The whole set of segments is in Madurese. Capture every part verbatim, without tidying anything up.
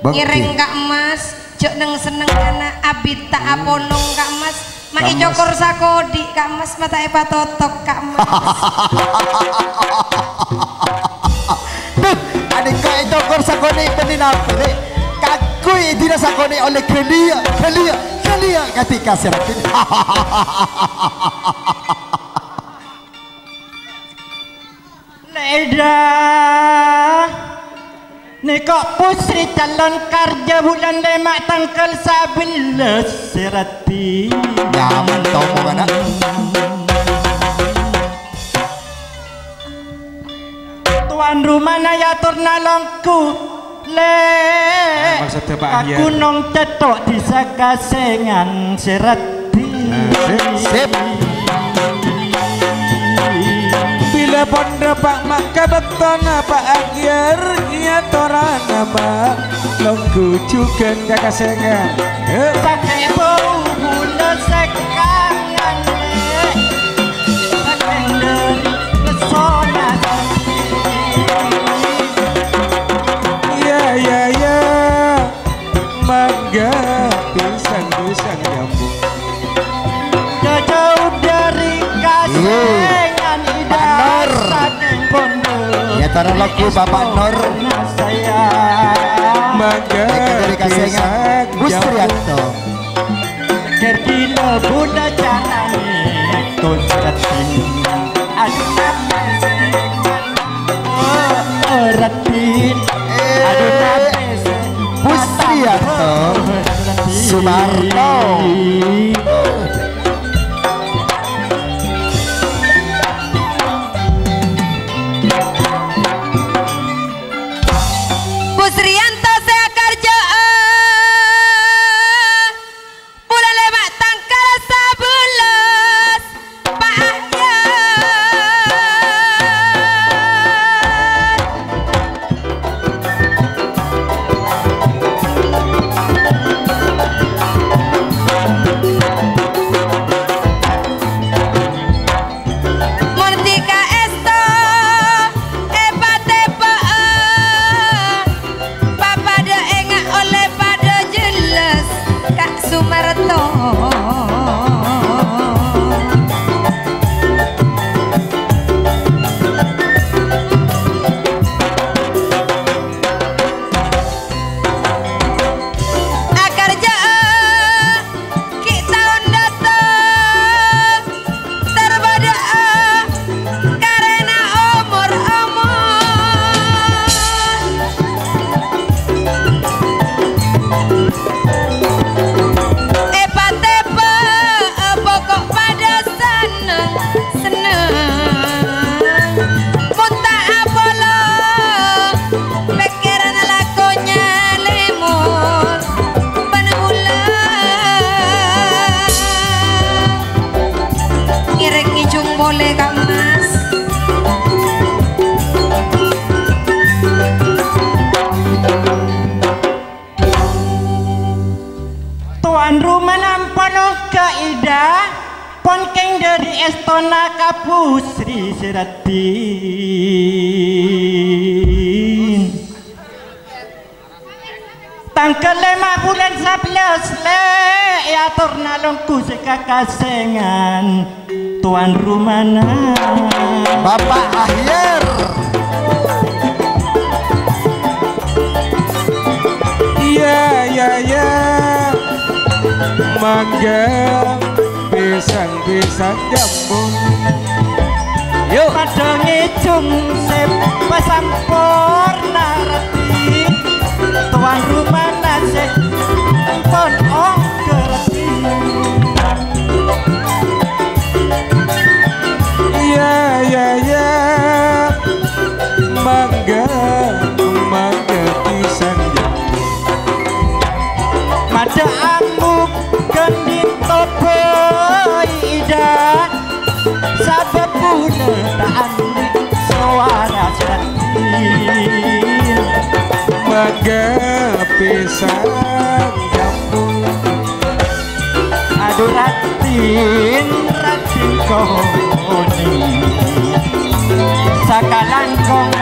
Oke. Ngèrèng, Ka' Mas, jhâ' neng-sennengngana abit ta' Hmm. apolong, Ka' Mas. Ma' Ka' Mas. Ècokor sakodhi', Ka' Mas, ma' ta' èpatotok, Ka' Mas. Duh, anèka ècokor sakonè' bânnè napa, Lè'? Kaangghuy èdina sakonè' ollè ghâliyâ, ghâliyâ, ghâliyâ, kadhi kasèratin. Lè' Ida, nèko' Pusri calon karjâ bulân lèma' tangghâl sabellâs, Sè Raddhin. Nyaman tomonganna. Towan romana èyatorna longghu, Lè'. Ah, maksudnya Pak Ka Ahyar. Gunong Cètthok Dhisa Kasèngan, Sè Raddhin. Ah, sip. Sip. Bilâ pon dâpa' mangka bâktona Pak Ahyar èyatorana, Pak. Longghu jhughân ka Kasèngan. Hei. Sakè' bâu bulâ sè kangen, Lè'. Sakèng dâri pessona. Iyâ, iyâ, iyâ. Mangga pisang-pisang nyambung. Jauh dari Iyâ. Kasèngan Pak Ida Nur. Sakèng pondhuk. Èyatorana longghu Bapak Nur. Sayang. Mangga Èyatorana dari Kasèngan. Pisang Gus Trianto. Nyambung. Kèr ghilâ bulâ carana tos Raddhin. Adu tapè sè Oh, oh, Raddhin. Eh, Adu tapè sè Gus Trianto Raddhin. Sumarto. Gus Trianto sè akarjâ'â. Bulân lèma' tangghâl sabellâs, Pa' Ahyar. Mon dhika èsto èpatèpa'a, papadâ enga' ollè padâ jelas, Ka' Sumarto. Akarjâ'â Ghi' taon dâteng, tarbâdâ'â karèna omor-omor. Èpatèpa'a poko' padâ senneng-senneng. Mon ta' apolong, pèkkèranna lako nyalèmor. Bân bulân ngèrèng ngèjung polè, Ka' Mas. Towan romana ampon ongghâ Ida, pon kèng dâri èstona ka Pusri Sè Raddhin. Tangghâl lèma' bulân sabellâs, Lè', èatorna longghu sè kakasèngan towan romana. Bapak Ahyar. Iyâ, iyâ, iyâ. Mangga. Pisang-pisang jambon. Yu. Padâ ngèjung sè pasamporna raddhin. Towan romana sè ampon ongghâ raddhin. Iyâ, iyâ, iyâ. Mangga, mangga pisang jambon. Madâ ambu ghândhi' tobâi Ida, sabâb bulâ ta' andhi' sowara sè raddhin. Mangga pisang jambon. Adu raddhin, raddhin konèng. Sakalangkong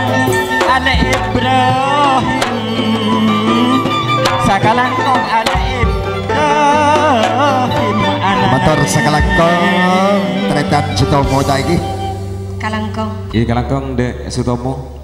Alè' Ibrahim. Kalangkong alaim dahim ana. Mator sakalangkong, Tretan Sutomo saiki. Kalangkong. Iya, kalangkong, Dek Sutomo.